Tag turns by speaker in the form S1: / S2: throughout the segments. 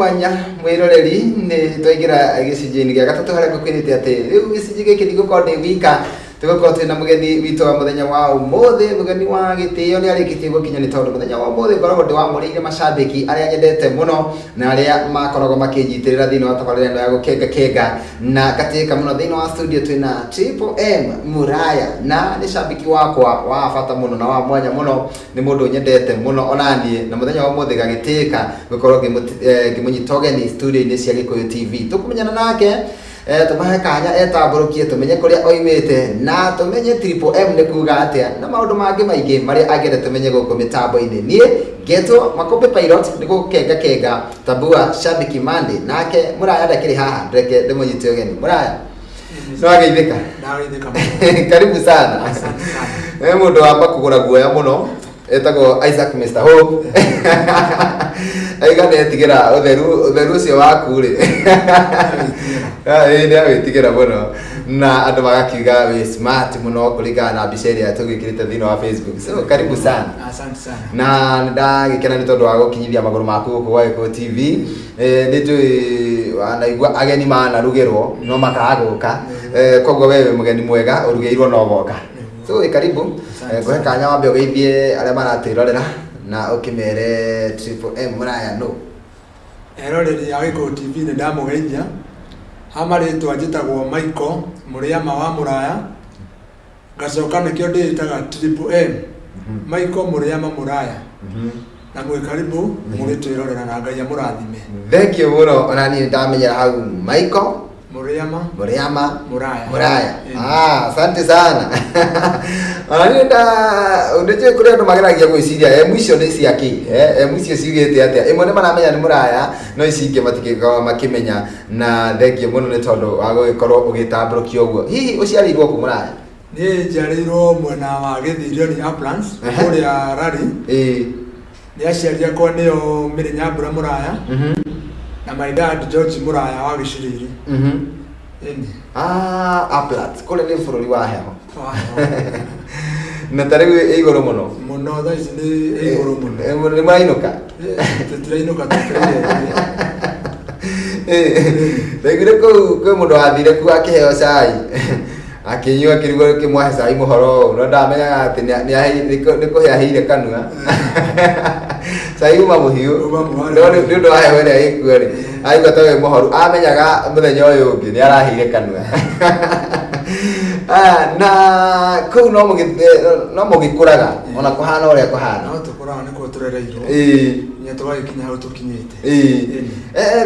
S1: Mwanya mwĩroreri, nĩ twaingĩra gĩcunjĩ-inĩ gĩa gatatũ harĩa ngũkwĩrĩte atĩ rĩu gĩcunjĩ gĩkĩ ndigũkorwo ndĩ wika, tũgũkorwo twĩna mũgeni witũ wa mũthenya wa ũmũthĩ. Mũgeni wa gĩtĩo nĩ arĩkĩtie gũkinya, nĩ tondũ mũthenya wa ũmũthĩ ngoragwo ndĩwamũrĩire macambĩki arĩa nyendete mũno na arĩa makoragwo makĩnyitĩrĩra thĩinĩ wa tabarĩra ĩno ya gũkenga kenga, na ngatĩĩka mũno. Thĩinĩ wa studio twĩna Triple M Muraya, na nĩ cambĩki wakwa wa bata mũno na wa mwanya mũno, nĩ mũndũ nyendete mũno onaniĩ, na mũthenya wa ũmũthĩ gagĩtĩĩka gũkorwo ngĩmũnyita ũgeni studio-inĩ cia Gĩkũyũ TV. Tũkũmenyana nake, tũmahe kanya etambũrũkie, tũmenye kũrĩa oimĩte na tũmenye Triple M nĩ kuga atĩa na maũndũ mangĩ maingĩ marĩa angĩenda tũmenye gũkũ mĩtambo-inĩ. Niĩ ngetwo Makũmbĩ Pilot, nĩ gũkenga kenga tabua Shabiki Monday, nake Mũraya ndakĩrĩ haha, reke ndĩmũnyite ũgeni. Mũraya, nĩwageithĩka?
S2: Ndageithĩka mũno.
S1: Karibu sana.
S2: Asante sana.
S1: Nĩ mũndũ wamba kũgũra guoya mũno etagwo Isaac Mr Hope, aiga nĩetigĩra ũtheru, ũtheru ũcio waku rĩ. Ĩĩ, nĩ awĩtigĩra mũno, na andũ magakiuga wĩ smart mũno kũringana na mbica ĩrĩa tũgĩkĩrĩte thĩinĩ wa Facebook. So karibu sana.
S2: Asante sana.
S1: Na nĩ ndagĩkena nĩ tondũ wa gũkinyithia magũrũ maku gũkũ gwa Gĩkũyũ TV. Nĩ njũĩ wanaigua ageni manarugĩrwo no makaga gũka. Koguo we wĩ mũgeni mwega ũrugĩirwo no goka. So wĩ karibu. Ngũhe kanya wambe ũgeithie arĩa maratwĩrorera na ũkĩmere Triple M Mũraya nũ.
S2: Eroreri a Gĩkũyũ TV, nĩ ndamũgeithia. Ha marĩtwa njĩtagwo Michael Mũrĩama wa Mũraya, ngacoka nĩkĩo ndĩĩtaga Triple M, Michael Mũrĩama Mũraya, na mwĩ karibu mũgĩtwĩrorera na Ngai amũrathime.
S1: Thank you mũno, ona niĩ ndamenyera hau Michael
S2: Mũrĩama
S1: Mũrĩama
S2: Mũraya.
S1: Mũraya.
S2: Ĩĩ.
S1: Ah, asante sana. Ona niĩ nda nĩ njũĩ kũrĩ andũ mageragia gwĩciria emu icio nĩ cia kĩ, emu icio ciugĩte atĩa. Ĩmwe nĩ maramenya nĩ Mũraya, no ici ingĩ matingĩkorwo makĩmenya, na thengiũ mũno nĩ tondũ wa gũgĩkorwo ũgĩtambũrũkia ũguo. Hihi ũciarĩirwo kũ, Mũraya?
S2: Niĩ njiarĩirwo mwena wa Gĩthirioni Uplands, kũrĩa Rari. Nĩ aciari akwa nĩo Mary Nyambura Mũraya na my dad George Mũraya wa Gĩcirĩirĩ. Ĩni.
S1: Ah, Uplands kũrĩa nĩ bũrũri wa heho na ta rĩu ĩ igũrũ mũno.
S2: Mũno, thaa ici nĩ ĩ igũrũ mũno.
S1: Nĩ mwainũka?
S2: Tũtirainũka, tũtiraire.
S1: Ndaiguire kũu kwĩ mũndũ wathire kuo akĩheo cai, akĩnyua, akĩrigwo kĩmwahe cai mũhoro ũũ, no ndamenyaga atĩ nĩ kũhe aheire kanua cai uma mũhiũ.
S2: Uma mũhiũ.
S1: No nĩ ũndũ wa heho ĩrĩa ĩkuo rĩ, aigua ta wĩ mũhoru, amenyaga mũthenya ũyũ ũngĩ nĩ araheire kanua. Ah, na kũu no mũgĩkũraga ona kũhana ũrĩa kũhana.
S2: No tũkũraga, nĩkuo tũrereirwo nginya tũgagĩkinya hau tũkinyĩte.
S1: Ĩĩ.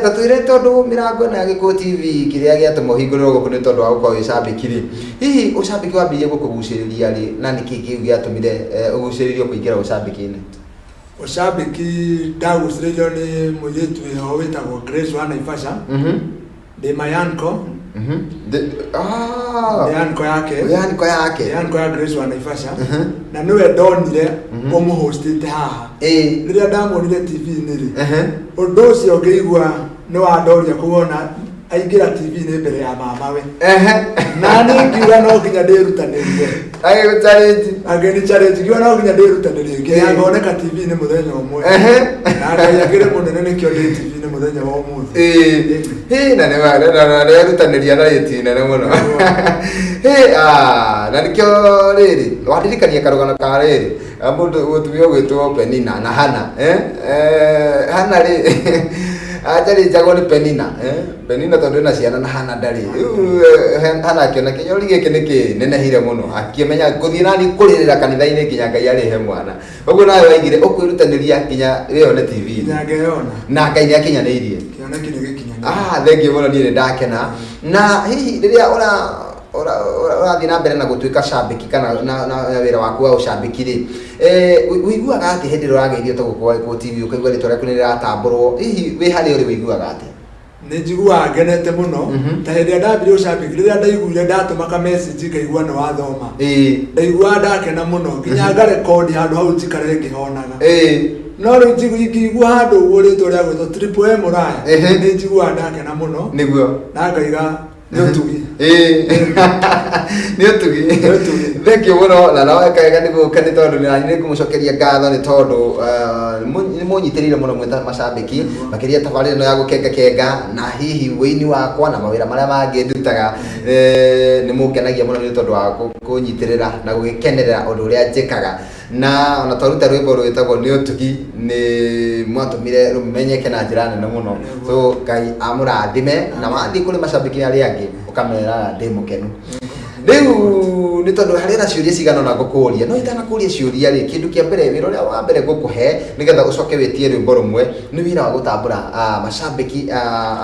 S1: Ta twĩre, tondũ mĩrango ĩno ya Gĩkũyũ TV kĩrĩa gĩatũma ũhingũrĩrwo gũkũ nĩ tondũ wa gũkorwo wĩ cambĩki rĩ, hihi ũcambĩki wambĩrĩirie gũkũgucĩrĩria rĩ, na nĩkĩ kĩu gĩatũmire ũgucĩrĩrio kũingĩra ũcambĩki-inĩ?
S2: Ũcambĩki ndagucĩrĩirio nĩ mũirĩtu wĩho wĩtagwo Grace wa Naivasha. Ndĩ my uncle.
S1: Ah.
S2: Ndĩ uncle yake.
S1: Wĩ uncle yake.
S2: Ndĩ uncle ya Grace wa Naivasha. Na nĩwe ndonire ũmũhostĩte haha. Rĩrĩa ndamuonire TV-inĩ rĩ, ũndũ ũcio ngĩigua nĩ wandoria kuona aingĩra TV-inĩ mbere ya mamawe, na niĩ ngiuga no nginya ndĩrutanĩrie.
S1: Agĩgũ challenge.
S2: Agĩni challenge, ngiuga no nginya ndĩrutanĩrie nginya ngoneka TV-inĩ mũthenya ũmwe. Na Ngai akĩrĩ mũnene, nĩkĩo ndĩ TV-inĩ mũthenya wa ũmũthĩ.
S1: Ĩĩ. Hĩ, na nĩ werutanĩria na rĩti nene mũno. Hĩ, ah, na nĩkĩo rĩrĩ wandirikania karũgano ka rĩrĩ, mũndũ mũtumia ũgwĩtwo Penina na Hana, Hana rĩ anjarĩnjagwo nĩ Penina, Penina tondũ ena ciana na Hana ndarĩ. Rĩu Hana akĩona kĩnyori gĩkĩ nĩ kĩnenehire mũno, akĩmenya ngũthiĩ nani kũrĩrĩra kanitha-inĩ nginya Ngai arĩhe mwana. Ũguo nawe waigire ũkwĩrutanĩria nginya wĩyone TV.
S2: Nginya ngeyona.
S1: Na Ngai nĩ akinyanĩirie.
S2: Kĩoneki nĩ gĩkinyanĩru.
S1: Ah, thengiũ mũno, niĩ nĩ ndakena. Na hihi rĩrĩa ũrathiĩ na mbere na gũtuĩka cambĩki kana na wĩra waku wa ũcambĩki rĩ, ũiguaga atĩa hĩndĩ ĩrĩa ũrageithio ta gũkũ gwa Gĩkũyũ TV, ũkaigua rĩtwa rĩaku nĩ rĩratambũrwo? Hihi wĩ harĩa ũrĩ ũiguaga atĩa?
S2: Nĩ njiguaga ngenete mũno. Ta hĩndĩ ĩrĩa ndambirie ũcambĩki, rĩrĩa ndaiguire ndatũma ka message ngaigua nĩ wathoma, ndaiguaga ndakena mũno nginya ngarekondi handũ hau njikare ngĩhonaga. No rĩu ingĩigua handũ ũguo rĩtwa rĩa gwĩtwo Triple M Mũraya, nĩ njiguaga ndakena mũno. Na ngaiga Nĩ ũtugi.
S1: Ĩĩ. Nĩ ũtugi.
S2: Nĩ ũtugi.
S1: Thank you mũno na no wega nĩ gũka nĩ tondũ nĩ nĩ ngũmũcokeria ngatho nĩ tondũ nĩ mũnyitĩrĩire mũno mwĩ ta macambĩki makĩria tabarĩra ĩno ya gũkenga kenga na hihi wĩini wakwa na mawĩra marĩa mangĩ ndutaga nĩ mũngenagia mũno nĩ tondũ wa kũnyitĩrĩra na gũgĩkenerera ũndũ ũrĩa njĩkaga na ona twaruta rwĩmbo rwĩtagwo nĩ ũtugi nĩ mwatũmire rũmenyeke na njĩra nene mũno. So Ngai amũrathime na wathiĩ kũrĩ macambĩki arĩa angĩ ũkameraga ndĩ mũkenu. Rĩu nĩ tondũ harĩ na ciũria cigana ũna ngũkũria, no itanakũria ciũria rĩ, kĩndũ kĩa mbere wĩra ũrĩa wa mbere ngũkũhe nĩgetha ũcoke wĩtie rwĩmbo rũmwe nĩ wĩra wa gũtambũra macambĩki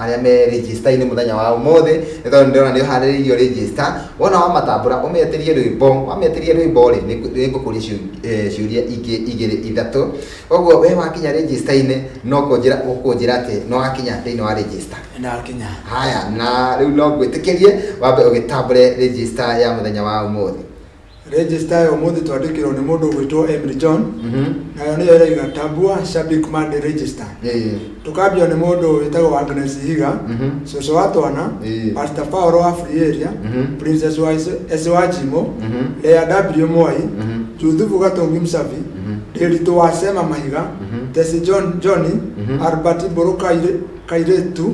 S1: arĩa me register-inĩ mũthenya wa ũmũthĩ, nĩ tondũ ndĩrona nĩ ũharĩrĩirio register. Wona wamatambũra ũmetĩrie rwĩmbo, wametĩria rwĩmbo rĩ, nĩ ngũkũria ciũria ingĩ igĩrĩ ithatũ. Koguo we wakinya register-inĩ no kũnjĩra ũkũnjĩra atĩ nĩ wakinya thĩinĩ wa register.
S2: Ndakinya.
S1: Haya, na rĩu no ngwĩtĩkĩrie wambe ũgĩtambũre register ya mũthenya wa ũmũthĩ.
S2: Register ya ũmũthĩ twandĩkĩrwo nĩ mũndũ ũgwĩtwo Emily John. Nayo nĩyo ĩraiga tambua Shabik Monday register. Tũkambio nĩ mũndũ wĩtagwo Agnes Higa, cũcũ wa twana, Pastor Paul wa Free Area, Princess wa S wa Jimo, Lea W Mwai, Juthubu Gatongi Msafi, Ndĩritũ wa Sema Mahiga, Tesi John Johnny, Albert Mbũrũ Kairĩtu,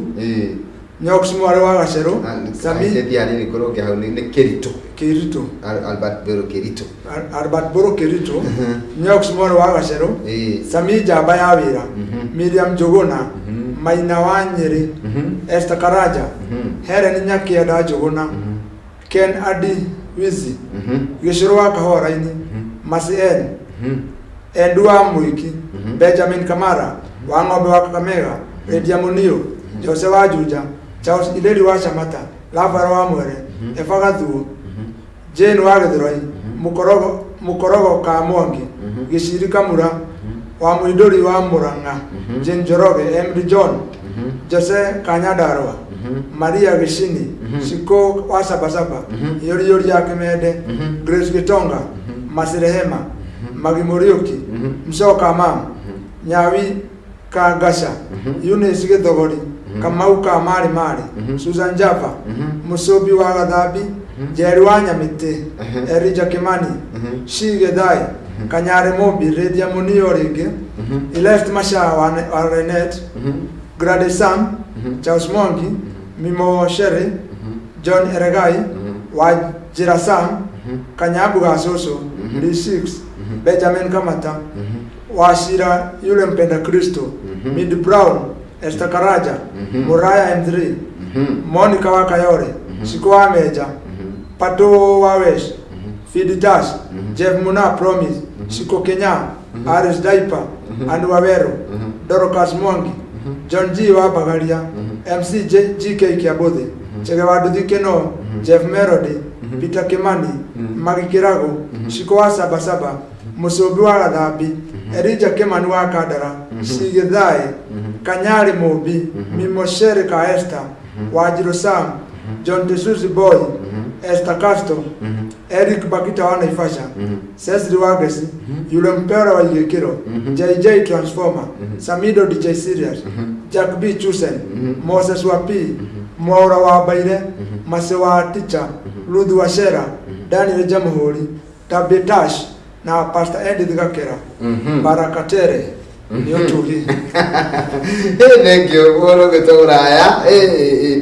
S2: Nyox mwarĩ wa Gacerũ, Sami
S1: Teithia hanini kũrũnge hau nĩ Kĩritũ.
S2: Kĩritũ.
S1: Albert Mbũrũ Kĩritũ.
S2: Albert Mbũrũ Kĩritũ, Nyox mwarĩ wa Gacerũ, Sami Njamba ya wĩra, Miriam Njũgũna, Maina wa Nyĩrĩ, Esther Karanja, Helen Nyakĩenda Njũgũna, Ken Adi Wizi, Gĩcũrũ wa Kahũa-raini, Mercy N, Endu wa Mwiki, Benjamin Kamara, wa Ng'ombe wa Kakamega, Lydia Muniu, Jose wa Juja, Charles Ileri wa Chamata, Lavaro wa Mwere, Eva Gathuo, Jane wa Gĩthũrai, Mũkorogo Mũkorogo ka Mwangi, Gĩciri Kamura, wa Mũindũri wa Mũrang'a, Jane Njoroge, Emily John, Jose Kanyandarua, Maria Gĩcini, Shiko wa Sabasaba, Yori Yori ya Kĩmende, Grace Gĩtonga, Mercy Rehema, Magi Mũriũki, Mcoka Mam, Nyawi Kangaca, Eunice Gĩthogori, Kamau ka Marĩ Marĩ, Susan Java, Mũcũmbi wa Gathambi, Njeri wa Nyamĩtĩ, Elijah Kimani, Shi Gĩthai, Kanyarĩ Mũmbi, Lydia Munio rĩngĩ, Elest Mashaa wa Renet, Gladys Sam, Charles Mwangi, Mimo Sherry, John Eregai, wa Njĩra Sam, Kanyambu ga Cũcũ, D6, Benjamin Kamata, Wachira yule mpenda Kristo, Mid Brown, Esther Karaja, Muraya M3, Monica wa Kayore, Shiko wa Meja, Pato wa Wesh, Fiditas, Jeff Muna Promise, Shiko Kenya, Aris Daipa, and Wawero, Dorcas Mwangi, John G wa Bagaria, MC GK Kiabothe, Chege wa Nduthi Keno, Jeff Melody, Peter Kimani, Magi Kirago, Shiko wa Sabasaba, Mũcũmbi wa Gathambi, Elijah Kimani wa Kandara, Shigithai, Kanyari Mũmbi, Mimo Sherry ka Esther, Wanjiru Sam, John Tesuzi Boy, Esther Castro, Eric Bakita wa Naivasha, Cecily Wangeci, Yule Mpera wa Igĩkĩro, JJ Transformer, Samido DJ Serious, Jack B Chusen, Moses wa P, Mwaura wa Baire, Mase wa Ticha, Ruth wa Shera, Daniel Jamhuri, Tabitash na Pastor Edith Gakera, Barakatere, nĩ ũtugi.
S1: Hey, thank you. Ũhoro gwĩtwo ũraya.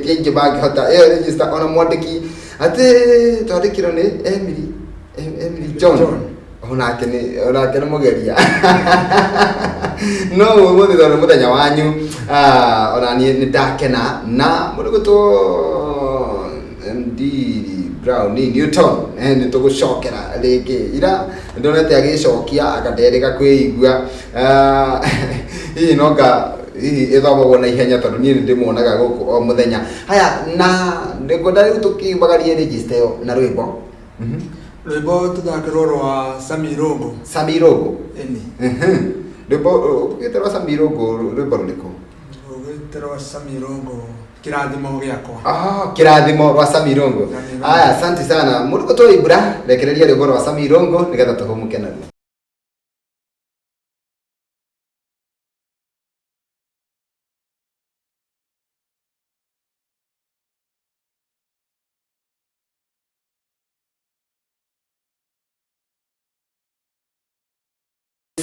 S1: Ti aingĩ mangĩhota ĩyo register ona mwandĩki atĩ twandĩkirwo nĩ Emily Emily John.
S2: John.
S1: Onake nĩ mũgeria no ũmũthĩ tondũ nĩ mũthenya wanyu, ona niĩ nĩ ndakena na mũndũ gwĩtwo MD Brown Newton, nĩ tũgũcokera rĩngĩ ira ndonete agĩcokia akanderĩga kwĩigua. Hihi nonga hihi ĩthomagwo na ihenya tondũ niĩ nĩ ndĩmuonaga gũkũ o mũthenya. Haya, na nĩngwenda rĩu tũkiumagarie register ĩyo na rwĩmbo.
S2: Rwĩmbo tũthakĩrwo rwa Sami Irũngũ.
S1: Sami Irũngũ.
S2: Ĩni.
S1: Rwĩmbo ũgĩte rwa Sami Irũngũ, rwĩmbo rũrĩkũ?
S2: Rũgĩte rwa Sami Irũngũ, kĩrathimo gĩakwa.
S1: Kĩrathimo rwa Sami Irũngũ.
S2: Sami Irũngũ.
S1: Aya, asante sana mũndũ gũtwo Ibra, rekereria rwĩmbo rwa Sami Irũngũ nĩgetha tũhũmũke naruo.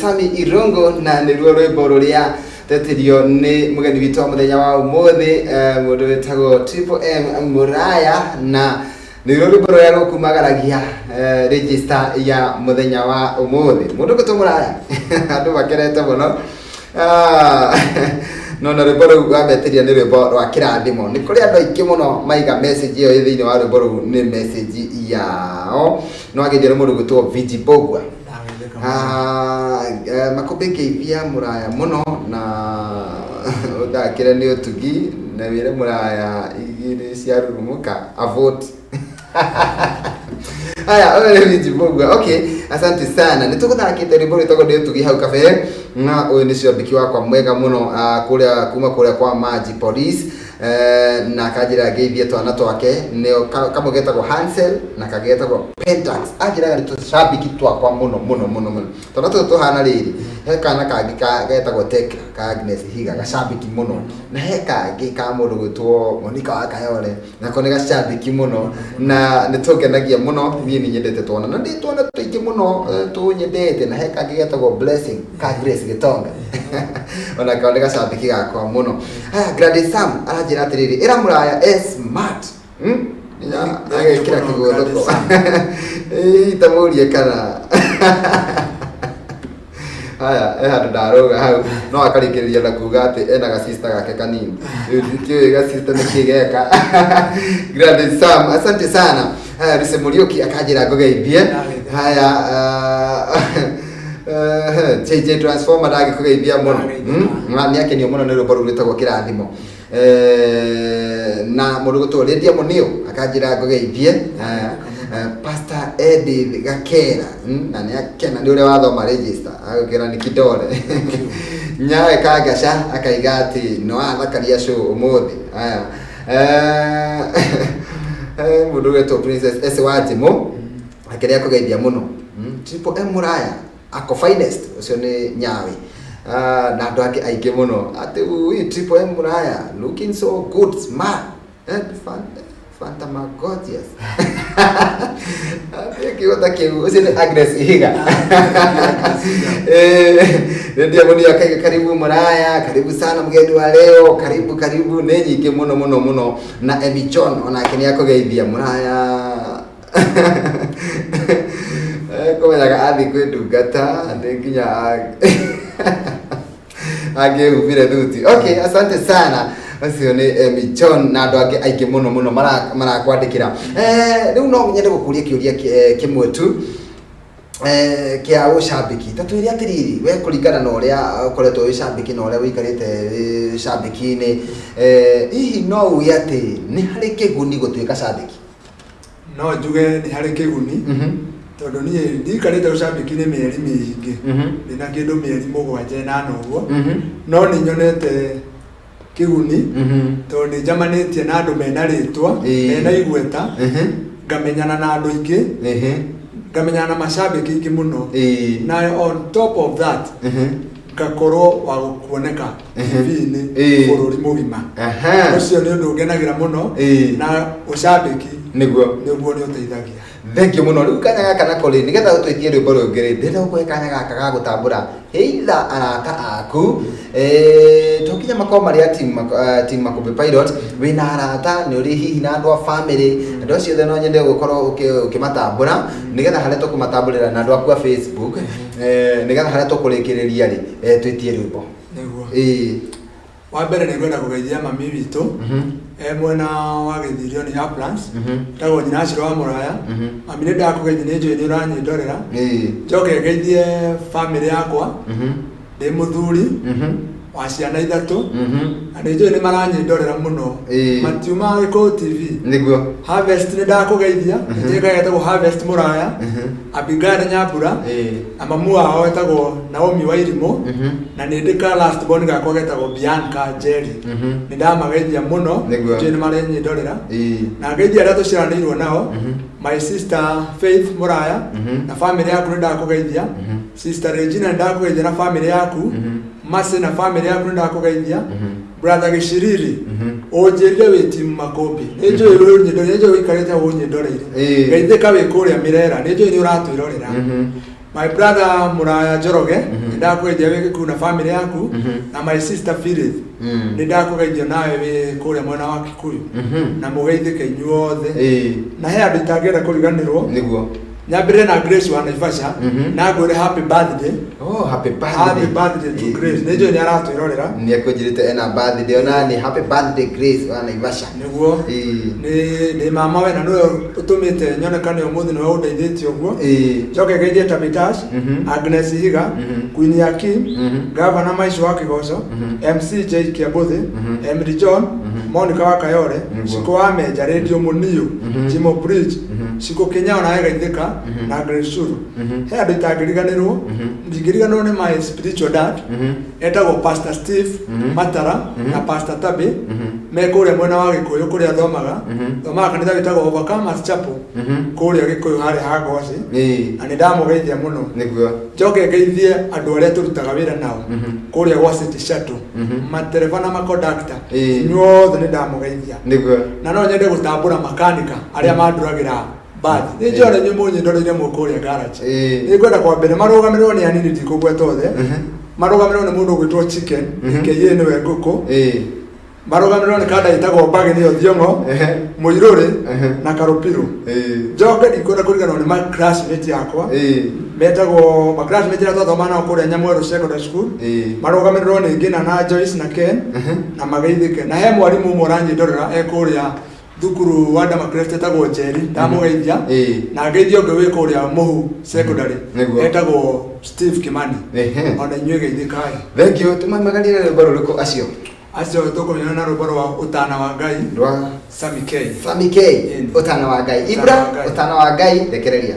S1: Sami Irungu na nĩruo rwĩmbo rũrĩa tetirio nĩ mũgeni witũ wa mũthenya wa ũmũthĩ, mũndũ wĩtagwo Triple M Mũraya, na nĩruo rwĩmbo rũrĩa rũkumagaragia register ya mũthenya wa ũmũthĩ. Mũndũ ũgwĩtwo Mũraya, andũ makenete mũno. Ah, no na rwĩmbo rũu wametiria nĩ rwĩmbo rwa kĩrathimo. Nĩ kũrĩ andũ aingĩ mũno maiga message ĩyo ĩ thĩinĩ wa rwĩmbo rũu, nĩ message yao. No ageithio nĩ mũndũ gwĩtwo Viji Bogwa.
S2: Ndagetheka mũno.
S1: Ah, Makũmbĩ ngeithia Mũraya mũno na ũthakĩre nĩ ũtugi na wĩre Mũraya igĩrĩ cia rurumuka avote. Haya, ũyũ nĩ Viji Bogwa. Okay, asante sana. Nĩ tũgũthakĩte rwĩmbo rwĩtagwo nĩ ũtugi hau kabere, na ũyũ nĩ ciambiki wakwa mwega mũno, kũrĩa kuma kũrĩa kwa Maji Police, na akanjĩra ngeithie twana twake nĩo kamwe getagwo Hansel na kangĩ getagwo Pentax. Anjĩraga nĩ tũcambiki twakwa mũno mũno mũno mũno. Twana tũtũ tũhana rĩrĩ, he kana kangĩ getagwo Tekla ka Agnes Higa, gacambiki mũno, na he kangĩ ka mũndũ gwĩtwo Monica wa Kayole, nako nĩ gacambiki mũno na nĩ tũngenagia mũno. Niĩ nĩ nyendete twana na ndĩ twana tũingĩ mũno, tũnyendete, na he kangĩ getagwo Blessing ka Grace Gĩtonga, ona kao nĩ gacambiki gakwa mũno. Haya, Gladys Sam aranjĩra atĩrĩrĩ, ĩra Mũraya e smart.
S2: Thank you
S1: Agekĩra
S2: mũno,
S1: kĩgũthũko.
S2: Gladys Sam.
S1: Ĩĩ, tamũrie kana haya he handũ ndarũga hau no akarĩkĩrĩria na kuga atĩ ena gacista gake kanini. Rĩu ndikĩũĩ gacista nĩkĩ geka. Gladys Sam, asante sana. Haya, Lucy Mũriũki akanjĩra ngũgeithie. Haya, JJ Transformer ndangĩkũgeithia mũno. Na nĩ akenio mũno nĩ rwĩmbo rũu rwĩtagwo kĩrathimo. Na mũndũ gwĩtwo Lydia Mũnio akanjĩra ngũgeithie. Pastor Edith Gakera, na nĩ akena nĩ ũrĩa wathoma register, agũkĩra nĩ kidole nyawe Kangaca, akaiga atĩ no athakaria show ũmũthĩ. Haya, mũndũ ũgwĩtwo Princess S wa Njimũ akĩrĩa kũgeithia mũno. Triple M Mũraya ako finest, ũcio nĩ nyawe. Ah, na andũ angĩ aingĩ mũno atĩ ui Triple M Mũraya looking so good, smart and fun, Fanta gorgeous. Kiugo ta kĩu, ũcio nĩ Agnes Ihiga. Ndia Mũnio akaiga karibu Mũraya, karibu sana mgeni wa leo, karibu karibu. Nĩ nyingĩ mũno mũno mũno. Na Emi John onake nĩ akũgeithia Mũraya. Kũmenyaga athiĩ kwĩ ndungata nĩ nginya angĩhumbire thuti. Okay, asante sana. Ũcio nĩ Emi John na andũ angĩ aingĩ mũno mũno marakwandĩkĩra. Rĩu no nyende gũkũria kĩũria kĩmwe tu kĩa ũcambĩki. Ta twĩre atĩrĩrĩ, we kũringana na ũrĩa ũkoretwo wĩ cambĩki na ũrĩa ũikarĩte wĩ cambĩki-inĩ, hihi no uge atĩ nĩ harĩ kĩguni gũtuĩka cambĩki?
S2: No njuge nĩ harĩ kĩguni, tondũ niĩ ndiikarĩte ũcambĩki-inĩ mĩeri mĩingĩ, ndĩna kĩndũ mĩeri 7, 8 ũguo, no nĩ nyonete kĩguni tondũ nĩ njamanĩtie na andũ mena rĩtwa, mena igweta, ngamenyana na andũ aingĩ, ngamenyana na macambĩki aingĩ mũno, na on top of that ngakorwo wa kuoneka TV-inĩ bũrũri mũgima. Ũcio nĩ ũndũ ngenagĩra mũno, na ũcambĩki nĩguo nĩ ũteithagia.
S1: Thank you mũno. Rĩu kanya gaka nako rĩ, nĩgetha ũtwĩtie rwĩmbo rũngĩ rĩ, ndĩrenda gũkũhe kanya gaka ga gũtambũra either arata aku, to nginya makorwo marĩ a team Makũmbĩ Pilot. Wĩna arata, nĩ ũrĩ hihi na andũ a family, andũ acio othe no nyende gũkorwo ũkĩmatambũra, nĩgetha harĩa tũkũmatambũrĩra na andũ aku a Facebook, nĩgetha harĩa tũkũrĩkĩrĩria rĩ, twĩtie rwĩmbo.
S2: Nĩguo.
S1: Ĩĩ.
S2: Wa mbere nĩ ngwenda kũgeithia mami witũ e mwena wa Gĩthirio nĩ Uplands, etagwo nyina Aciro wa Mũraya. Mami, nĩ ndakũgeithia, nĩ njũĩ nĩ ũranyĩndorera. Njoke ngeithie family yakwa, ndĩ mũthuri wa ciana ithatũ, na nĩ njũĩ nĩ maranyĩndorera mũno, matiumaga Gĩkũyũ TV. Harvest, nĩ ndakũgeithia. Nĩ getagwo Harvest Mũraya, Abigail Nyambura, na mamu wao etagwo Naomi Wairimũ, na nĩ ndĩ ka last born gakwa getagwo Bianca Njeri. Nĩ ndamageithia mũno. Njũĩ nĩ maranyĩndorera. Na ngeithia arĩa tũciaranĩirwo nao, my sister Faith Mũraya na family yaku, nĩ ndakũgeithia. Sister Regina, nĩ ndakũgeithia na family yaku. Mercy na family yaku, nĩ ndakũgeithia. Brother Gĩciriri, ũnjĩrire wĩ team Makũmbĩ, nĩ njũĩ ũnyĩndore, nĩ njũĩ ũikarĩte ũnyĩndoreire. Geithĩka wĩ kũrĩa Mĩrera, nĩ njũĩ nĩ ũratwĩrorera. My brother Muraya Njoroge, nĩ ndakũgeithia wĩ Gĩkuyu na family yaku, na my sister Phyllis, nĩ ndakũgeithia nawe wĩ kũrĩa mwena wa Kikuyu, na mũgeithĩke inyuothe. Na he andũ itangĩenda kũriganĩrwo.
S1: Nĩguo.
S2: Nyambĩrĩre na Grace wa Naivasha, na ngwĩre happy birthday.
S1: Oh, happy birthday.
S2: Happy birthday to Grace, nĩ njũĩ nĩ aratwĩrorera.
S1: Nĩ akũnjĩrĩte ena birthday ona nĩ happy birthday Grace wa Naivasha.
S2: Nĩguo. Nĩ mama we na nĩwe ũtũmĩte nyonekane ũmũthĩ, nĩwe ũndeithĩtie ũguo. Njoke ngeithie Tabitash, Agnes Higa, Queen Yakim, Gavana Maicu wa Kĩgoco, MC J Kiambuthi, Emily John, Monica wa Kayore, Shiko wa Menja, Radio Muniu, Jimo Bridge, Shiko Kinyao nawe geithĩka, na Grace Shuru. He andũ itangĩriganĩrwo, ndingĩriganĩrwo nĩ my spiritual dad, etagwo Pastor Steve Matara na Pastor Tabi, me kũrĩa mwena wa Gĩkũyũ kũrĩa thomaga, thomaga kanitha wĩtagwo Overcomers Chapel, kũrĩa Gĩkũyũ harĩa ha Goci, na nĩ ndamũgeithia mũno.
S1: Nĩguo.
S2: Njoke ngeithie andũ arĩa tũrutaga wĩra nao kũrĩa gwa City Shuttle, matereba na makondakta, inyuothe nĩ ndamũgeithia.
S1: Nĩguo.
S2: Na no nyende gũtambũra makanika arĩa manduragĩra bathi, nĩ njũĩ inyuĩ mũnyindoreire mũ kũrĩa garage. Nĩ ngwenda kwambĩrĩria marũgamĩrĩrwo nĩ anini, ndikũgweta othe. Marũgamĩrĩrwo nĩ mũndũ ũgwĩtwo Chicken, aka nĩwe ngũkũ. Marũgamĩrĩrwo nĩ kanda ĩtagwo Mbagĩ, nĩyo Thiong'o, Mũirũrĩ na Karũpirũ. Njoke ndikwenda kũriganĩrwo nĩ ma classmate yakwa, metagwo ma classmate arĩa twathoma nao kũrĩa Nyamwerũ Secondary School. Marũgamĩrĩrwo nĩ Ngina na Joyce na Ken, na mageithĩke. Na he mwarimũ ũmwe ũranyindorera e kũrĩa thukuru wa Damacrest etagwo Njeri, ndamũgeithia. Na ngeithia ũngĩ wĩ kũrĩa Mũhu Secondary, etagwo Steve Kimani. Ona inyuĩ geithĩkai.
S1: Thank you. Tũmamaganire rwĩmbo rũrĩkũ acio?
S2: Acio tũkũmenyana na rwĩmbo rwa Ũtana wa Ngai,
S1: rwa
S2: Sami K.
S1: Sami K. Ũtana wa Ngai.
S2: Ũtana
S1: Ibra.
S2: wa Ngai.
S1: Ũtana wa Ngai, rekereria.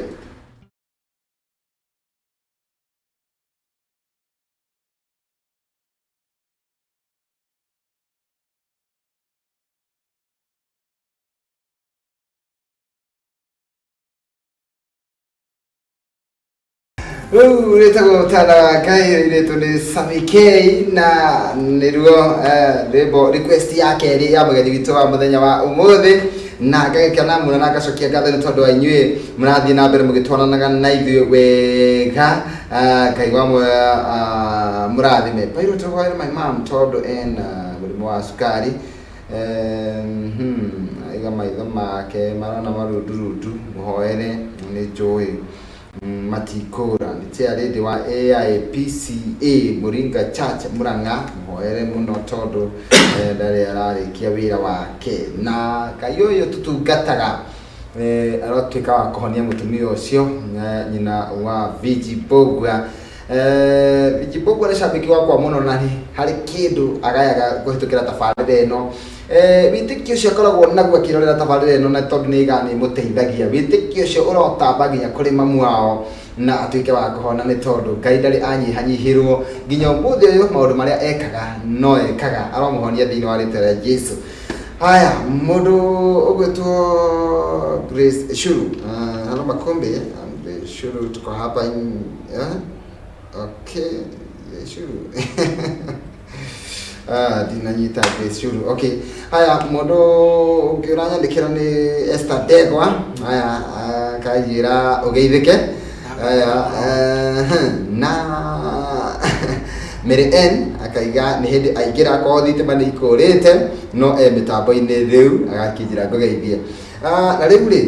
S1: Rĩu rĩtagwo Ũtana wa Ngai, rĩirĩtwo nĩ Sami K, na nĩruo rwĩmbo request ya kerĩ ya mũgeni witũ wa mũthenya wa ũmũthĩ, na ngagĩkena mũno na ngacokia ngatho nĩ tondũ wa inyuĩ mũrathiĩ na mbere mũgĩtwaranaga na ithuĩ wega. Ngai wa mũrathime. Pilot, hoere my mom tondũ ena mũrimũ wa cukari. Aiga maitho make marona marundurundu, mũhoere, nĩ njũĩ matikũra. Nĩ chairlady wa AIPCA Mũringa Church Murang'a, mũhoere mũno tondũ ndarĩ ararĩkia wĩra wake, na Ngai ũyũ tũtungataga aratuĩka wa kũhonia mũtumia ũcio, nyina wa Viji Mbũgua. Viji Mbũgua nĩ cambĩki wakwa mũno, na nĩ harĩ kĩndũ agayaga kũhĩtũkĩra tabarĩra ĩno. Wĩtĩkio ũcio akoragwo naguo akĩrorera tabarĩra ĩno, na tondũ nĩ iga nĩ ĩmũteithagia, wĩtĩkio ũcio ũrotamba nginya kũrĩ mamu wao na atuĩke wa kũhona, nĩ tondũ Ngai ndarĩ anyihanyihĩrwo nginya ũmũthĩ ũyũ, maũndũ marĩa ekaga no ekaga, aromũhonia thĩinĩ wa rĩtwa rĩa Jesu. Haya, mũndũ ũgwĩtwo Grace Shuru, hello Makumbi, I'm Grace Shuru, tuko hapa okay, Grace Shuru. Ah, ndinanyita Grace Shuru. Okay. Haya, mũndũ ũngĩ ũranyandĩkĩra nĩ Esther Ndegwa. Haya, akanjĩra ũgeithĩke. Haya, na Mary N akaiga nĩ hĩndĩ aingĩra kwao, thitima nĩ ikũrĩte, no e mĩtambo-inĩ rĩu, agakĩnjĩra ngũgeithie. Na rĩu rĩ,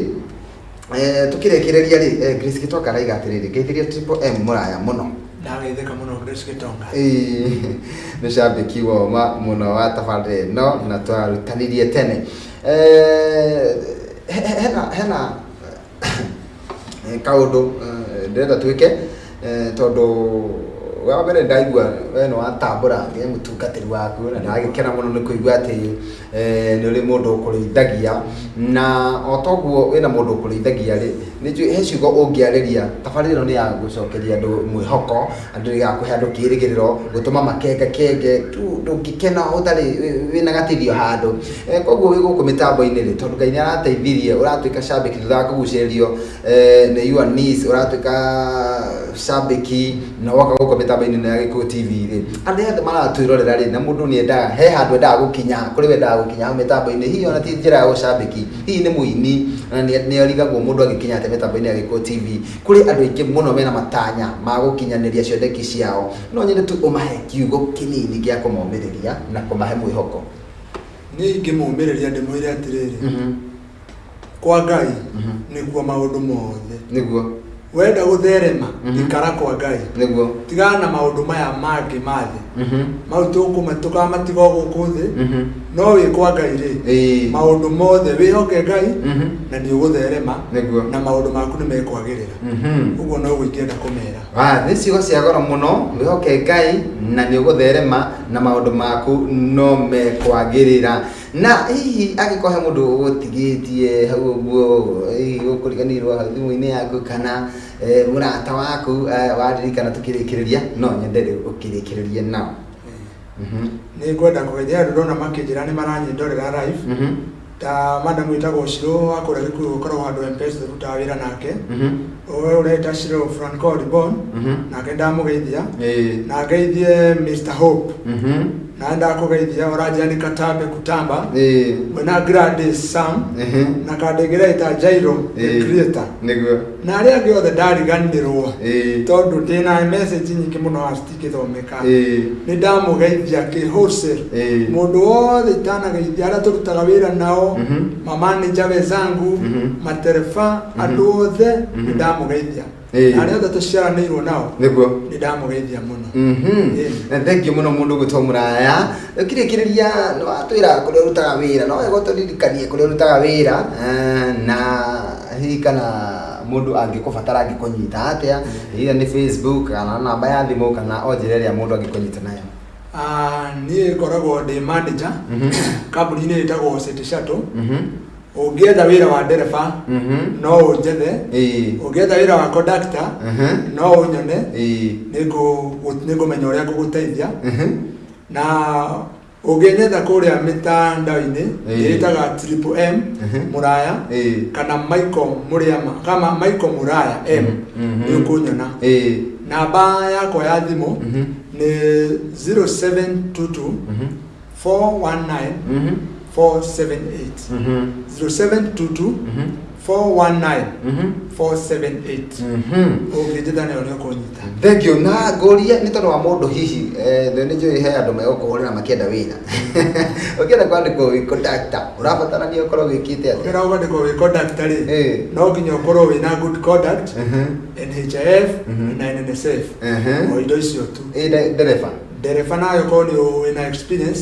S1: tũkĩrĩkĩrĩria rĩ, Grace Gĩtonga araiga atĩrĩrĩ, ngeithĩria Triple M mũraya mũno.
S2: Ndageithĩka mũno, Grace Gĩtonga.
S1: Ĩĩ, nĩ cambĩki woma mũno wa tabarĩra ĩno na twarutanirie tene. Hena kaũndũ ndĩrenda twĩke, tondũ wa mbere ndaigua we nĩ watambũra nginya mũtungatĩri waku, na ndagĩkena mũno nĩ kũigua atĩ nĩ ũrĩ mũndũ ũkũrĩithagia, na o toguo wĩna mũndũ ũkũrĩithagia rĩ, nĩ njũĩ he ciugo ũngĩarĩria. Tabarĩra ĩno nĩ ya gũcokeria andũ mwĩhoko, andũ ya kũhe andũ kĩĩrĩgĩrĩro, gũtũma makenga kenge tu, ndũngĩkena ũtarĩ wĩna gatithio handũ. Koguo wĩ gũkũ mĩtambo-inĩ rĩ, tondũ Ngai nĩ arateithirie, ũratuĩka cambĩki thutha wa kũgucĩrĩrio nĩ your niece, ũratuĩka cambĩki na woka gũkũ mĩtambo. mĩtambo-inĩ ĩno ya Gĩkũyũ TV rĩ, andũ othe maratwĩrorera rĩ, na mũndũ nĩ endaga he handũ endaga gũkinya, kũrĩ wendaga gũkinya hau mĩtambo-inĩ, hihi ona ti njĩra ya ũcambĩki, hihi nĩ mũini na nĩ arigagwo mũndũ angĩkinya atĩa mĩtambo-inĩ ya Gĩkũyũ TV. Kũrĩ andũ aingĩ mũno mena matanya ma gũkinyanĩria cioneki ciao, no nyende tu ũmahe kiugo kĩnini gĩa kũmomĩrĩria na kũmahe mwĩhoko.
S2: Niĩ ingĩmũmĩrĩria ndĩmwĩre atĩrĩrĩ, kwa Ngai nĩkuo maũndũ mothe.
S1: Nĩguo.
S2: Wenda gũtherema, ikara kwa Ngai.
S1: Nĩguo.
S2: Tigana na maũndũ maya mangĩ ma thĩ. Mau tũkamatiga o gũkũ thĩ, no wĩ kwa Ngai rĩ, maũndũ mothe wĩhoke Ngai na nĩ ũgũtherema.
S1: Nĩguo.
S2: Na maũndũ maku nĩ mekwagĩrĩra. Ũguo noguo ingĩenda kũmera.
S1: Wa, nĩ ciugo cia goro mũno, wĩhoke Ngai na nĩ ũgũtherema na maũndũ maku no mekwagĩrĩra. Na hihi angĩkorwo he mũndũ ũgũtigĩtie hau ũguo, hihi ũkũriganĩirwo hau thimũ-inĩ yaku kana mũrata waku, waririkana tũkĩrĩkĩrĩria, no nyende rĩu ũkĩrĩkĩrĩrie nao.
S2: Nĩ ngwenda kũgeithia andũ ndona makĩnjĩra nĩ maranyĩndorera live. Ta madam wĩtagwo Shiro wa kũrĩa Gĩkuyu ũkoragwo handũ M-Pesa tũrutaga wĩra nake. Ũyũ ũreta Shiro Franco Ribon, nake ndamũgeithia. Na ngeithie Mr. Hope. Na ndakũgeithia ũranjĩra nĩ Katambe Kutamba. Mwena Gladys Sam. Na kandĩngĩra ĩta Jairo the creator.
S1: Nĩguo.
S2: Na arĩa angĩ othe ndariganĩrwo. Tondũ ndĩna message nyingĩ mũno haha citingĩthomeka. Nĩ ndamũgeithia kĩ wholesale. Mũndũ wothe itanageithia arĩa tũrutaga wĩra nao, mamanager wenzangu, matereba, andũ othe nĩ ndamũgeithia. Na arĩa othe tũciaranĩirwo nao.
S1: Nĩguo.
S2: Nĩ ndamũgeithia mũno.
S1: Thank you mũno mũndũ gwĩtwo Mũraya. Ũkĩrĩkĩrĩria nĩ watwĩra kũrĩa ũrutaga wĩra, no wega ũtũririkanie kũrĩa ũrutaga wĩra, na hihi kana mũndũ angĩkũbatara angĩkũnyita atĩa, either nĩ Facebook kana namba ya thimũ kana o njĩra ĩrĩa mũndũ angĩkũnyita nayo.
S2: Niĩ ngoragwo ndĩ manager kambuni-inĩ ĩtagwo City Shuttle. Ũngĩetha wĩra wa ndereba no ũnjethe. Ũngĩetha wĩra wa conductor no ũnyone. Nĩngũmenya ũrĩa ngũgũteithia. Na ũngĩnyetha kũrĩa mĩtandao-inĩ, ĩtaga Triple M Mũraya kana Michael Mũrĩama, kama Michael Mũraya M, nĩ ũkũnyona. Namba yakwa ya thimũ nĩ 0722 419 478. 0722 419 478. Ũngĩnjetha nayo nĩ ũkũnyita.
S1: Thank you. Na ngũrie nĩ tondũ wa mũndũ hihi, nĩ njũĩ he andũ megũkũhũrĩra makĩenda wĩra. Ũngĩenda kwandĩkwo wĩ conductor, ũrabatarania ũkorwo wĩkĩte atĩa?
S2: Ũngĩenda kwandĩkwo wĩ conductor rĩ, no nginya ũkorwo wĩna good conduct, NHIF na NSSF. O indo icio tu.
S1: Ndereba?
S2: Ndereba nayo korwo nĩ wĩna experience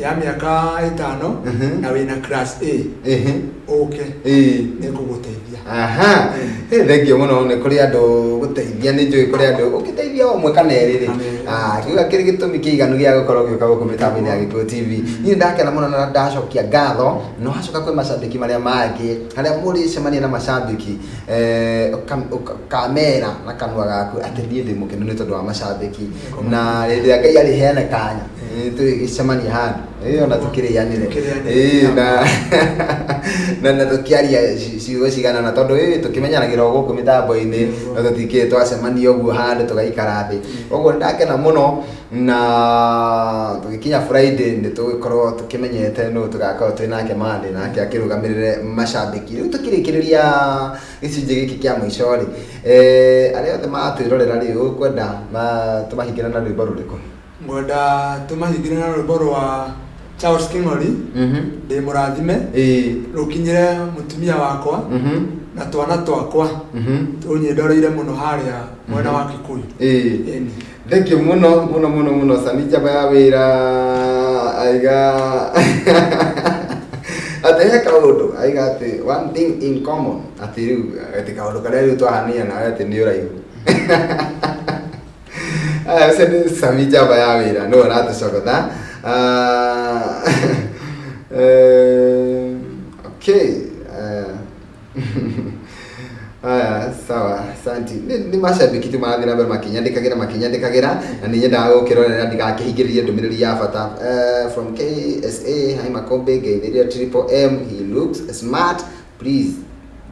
S2: ya mĩaka 5 na wĩna class A, ũke nĩ ngũgũteithia.
S1: Aha. Thank you mũno nĩ kũrĩ andũ gũteithia, nĩ njũĩ kũrĩ andũ ũngĩteithia o ũmwe kana erĩ rĩ. Kĩu kĩrĩ gĩtũmi kĩiganu gĩa gũkorwo ũgĩũka gũkũ mĩtambo-inĩ ya Gĩkũyũ TV. Niĩ ndakena mũno na ndacokia ngatho, no hacoka kwĩ macambĩki marĩa mangĩ, harĩa mũrĩcemania na macambĩki, ũkamera na kanua gaku atĩ niĩ ndĩ mũkenu nĩ tondũ wa macambĩki. Na hĩndĩ ĩrĩa Ngai arĩheana kanya, tũgĩcemania handũ, ona tũkĩrĩanĩre. Na tũkĩaria ciugo cigana na tondũ tũkĩmenyanagĩra o gũkũ mĩtambo-inĩ, no tũtikĩrĩ twacemania ũguo handũ tũgaikara thĩ. Ũguo ndakena mũno na tũgĩkinya Friday nĩ tũgũkorwo tũkĩmenyete nũ tũgakorwo twĩ nake Monday, nake akĩrũgamĩrĩre macambĩki. Rĩu tũkĩrĩkĩrĩria gĩcunjĩ gĩkĩ kĩa mũico rĩ, arĩa othe maratwĩrorera rĩ, ũkwenda tũmahingĩre na rwĩmbo rũrĩkũ?
S2: Ngwenda tũmahingĩre na rwĩmbo rwa Charles King'ori, ndĩ mũrathime, rũkinyĩre mũtumia wakwa na twana twakwa tũnyĩndoreire mũno harĩa mwena wa Kikuyu.
S1: Thank you mũno mũno mũno mũno Sami Njamba ya wĩra aiga atĩ he kaũndũ aiga atĩ one thing in common atĩ rĩu atĩ kaũndũ karĩa rĩu twahania nawe atĩ nĩ ũraihu. Ũcio nĩ Sami Njamba ya wĩra nĩwe ũratũcogotha. Okay. Aya, sawa, asante. Nĩ macambĩki tu marathiĩ na mbere makĩnyandĩkagĩra na nĩ nyendaga gũkĩrorera ndigakĩhingĩrĩrie ndũmĩrĩri ya bata. From KSA, hi Makombe, ngeithĩria Triple M, he looks smart, please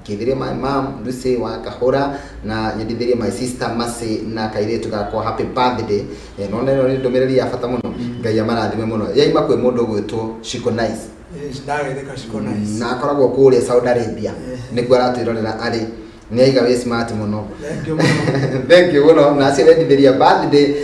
S1: Ngĩthirie my mom Lucy wa Kahũra na nyendithirie my sister Mercy na kairĩtu gakwa happy birthday. No nĩ nĩ ndũmĩrĩri ya bata mũno. Ngai amarathime mũno. Yaima kwĩ mũndũ ũgwĩtwo Shiko Nice.
S2: Yes, ndageithĩka Shiko Nice.
S1: Na akoragwo kũrĩa Saudi Arabia. Nĩkuo aratwĩrorera arĩ. Nĩ aiga wĩ smart mũno.
S2: Thank you mũno.
S1: Thank you mũno. Na acio wendithĩria birthday,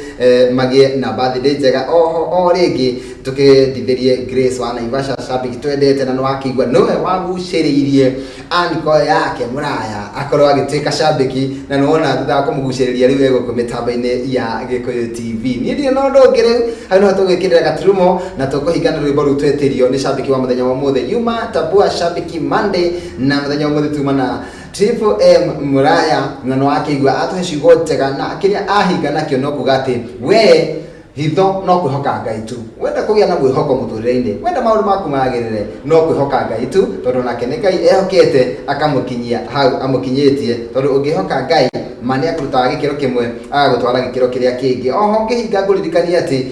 S1: magĩe na birthday njega. Oho o rĩngĩ tũkĩendithĩrie Grace wa Naivasha, shabiki twendete, na nĩwakĩigua nĩwe wagucĩrĩirie aniko yake mũraya akorwo agĩtuĩka shabiki, na nĩwona thutha wa kũmũgucĩrĩria rĩu egũkũ mĩtambo-inĩ ya Gĩkũyũ TV. Niĩ ndirĩ na ũndũ ũngĩ rĩu, hau nĩho tũgwĩkĩrĩra gaturumo na tũkũhingana rwĩmbo rũu twetĩrio nĩ shabiki wa mũthenya wa ũmũthĩ, Yuma Tabua Shabiki Monday. Na mũthenya wa ũmũthĩ tuma na Triple M Mũraya, na nĩwakĩigua atũhe ciugo njega, na kĩrĩa ahinga nakĩo no kuga atĩ we hitho no kwĩhoka Ngai tu. Wenda kũgĩa na mwĩhoko mũtũrĩre-inĩ, wenda maũndũ maku magĩrĩre, no kwĩhoka Ngai tu, tondũ nake nĩ Ngai ehokete akamũkinyia hau amũkinyĩtie, tondũ ũngĩhoka Ngai ma nĩ akũrutaga gĩkĩro kĩmwe agagũtwara gĩkĩro kĩrĩa kĩngĩ. Oho ngĩhinga ngũririkanie atĩ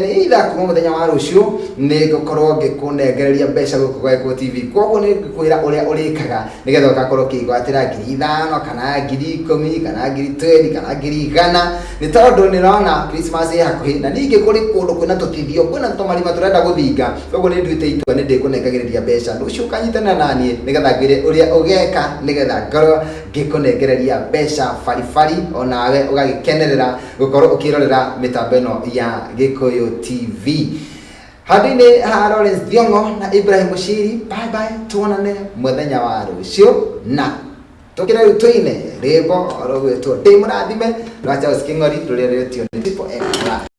S1: nĩ ithaa kuma mũthenya wa rũciũ nĩ ngũkorwo ngĩkũnengereria mbeca gũkũ gwa Gĩkũyũ TV. Koguo nĩ ngũkwĩra ũrĩa ũrĩkaga nĩgetha ũgakorwo ũkĩgwatĩra 5,000 kana 10,000 kana 20,000 kana 100,000, nĩ tondũ nĩ ũrona Christmas ĩ hakuhĩ, na ningĩ kũrĩ kũndũ kwĩna tũtithio, kwĩna tũmarima tũrenda gũthinga. Koguo nĩ nduĩte itua nĩ ndĩkũnengagĩrĩria mbeca. Rũciũ ũkanyitanĩra naniĩ nĩgetha ngwĩre ũrĩa ũgeka nĩgetha ngorwo ngĩkũnengereria mbeca baribari, onawe ũgagĩkenerera gũkorwo ũkĩrorera mĩtambo ĩno ya Gĩkũyũ TV. Handũ-inĩ ha Lawrence Thiong'o na Ibrahim Mushiri, bye bye, tuonane mũthenya wa rũciũ, na tũkĩre rĩu tũine rwĩmbo rũgwĩtwo Ndĩ Mũrathime rwa Charles Kĩng'ori rũrĩa rwĩtio nĩ Triple M.